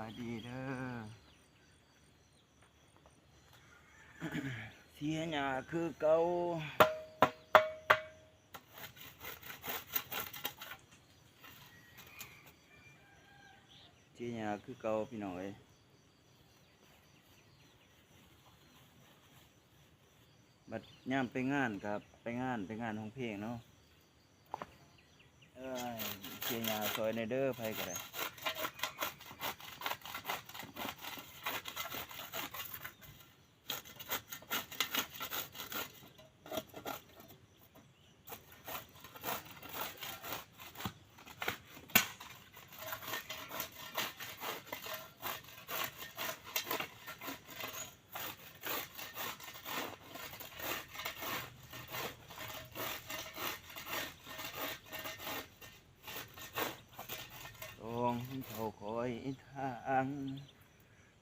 ສະບາຍດີເດີ ເສຍຫຍ້າຄືເກົ່າ ເສຍຫຍ້າຄືເກົ່າພີ່ນ້ອງເອີຍ. ບັດຍາມໄປງານກໍໄປງານ ໄປງານຮ້ອງເພງເນາະ. ເອີຍ ເສຍຫຍ້າຊ່ອຍແດ່ເດີ ໃຜກໍໄດ້. ຕ້ອງເຂົ້າຄອຍທາງ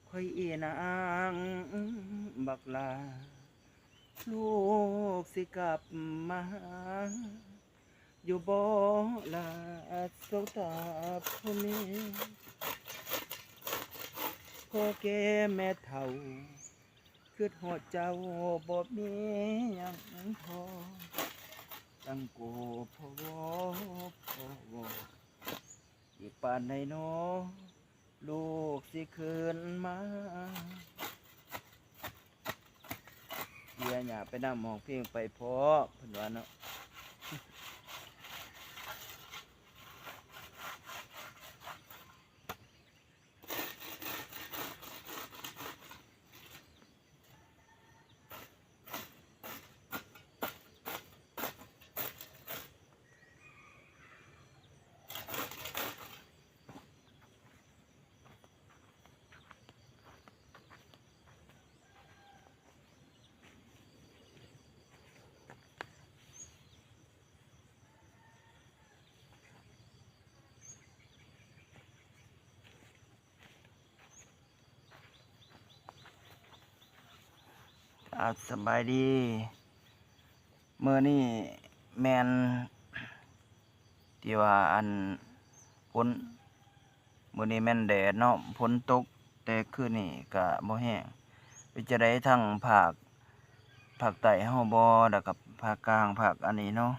ຂ້ອຍອີນາງບັກຫຼ້າ ລູກຊິກັບມາຫາ ຢູ່ບໍ່ລະສົບຕາຜູ້ນີ້ ພໍ່ແກ່ແມ່ເຖົ້າ ຄິດຮອດເຈົ້າບໍ່ມີຫຍັງພໍ ຕັ້ງໂກພໍ່ວໍ ພໍ່ວໍ ອີກປານໃດນໍ ລູກຊິຄືນມາ. ເສຍຫຍ້າໄປນຳ ຮ້ອງເພງໄປພ້ອມ ເພິ່ນວ່າເນາະ. ອ່າ ສະບາຍດີ ມື້ນີ້ແມ່ນທີ່ວ່າ ອັນ ຝົນ ມື້ນີ້ແມ່ນແດດເນາະ ຝົນຕົກແຕ່ຄືນນີ້ກະບໍ່ແຮງ. ເປັນຈັ່ງໃດທາງພາກ ພາກໃຕ້ເຮົາບໍ່ ແລ້ວກະພາກກາງ ພາກອັນນີ້ເນາະ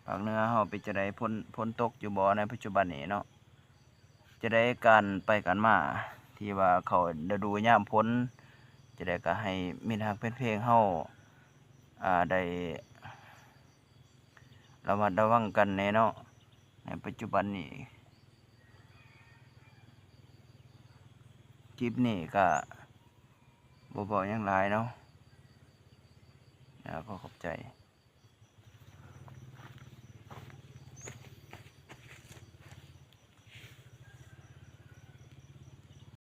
ພາກເໜືອເຮົາເປັນຈັ່ງໃດ ຝົນ ຝົນຕົກຢູ່ບໍ່ໃນປັດຈຸບັນນີ້ເນາະ? ຈັ່ງໃດການໄປການມາ ທີ່ວ່າເຂົ້າລະດູຍາມຝົນ ຈັ່ງໃດກະໃຫ້ມິດຮັກແຟນເພງເຮົາ ອ່າ ໄດ້ ລະມັດລະວັງກັນແດ່ເນາະ ໃນປັດຈຸບັນນີ້. ຄລິບນີ້ກະບໍ່ເວົ້າຫຍັງຫຼາຍເນາະ ອາ ຂໍຂອບໃຈ.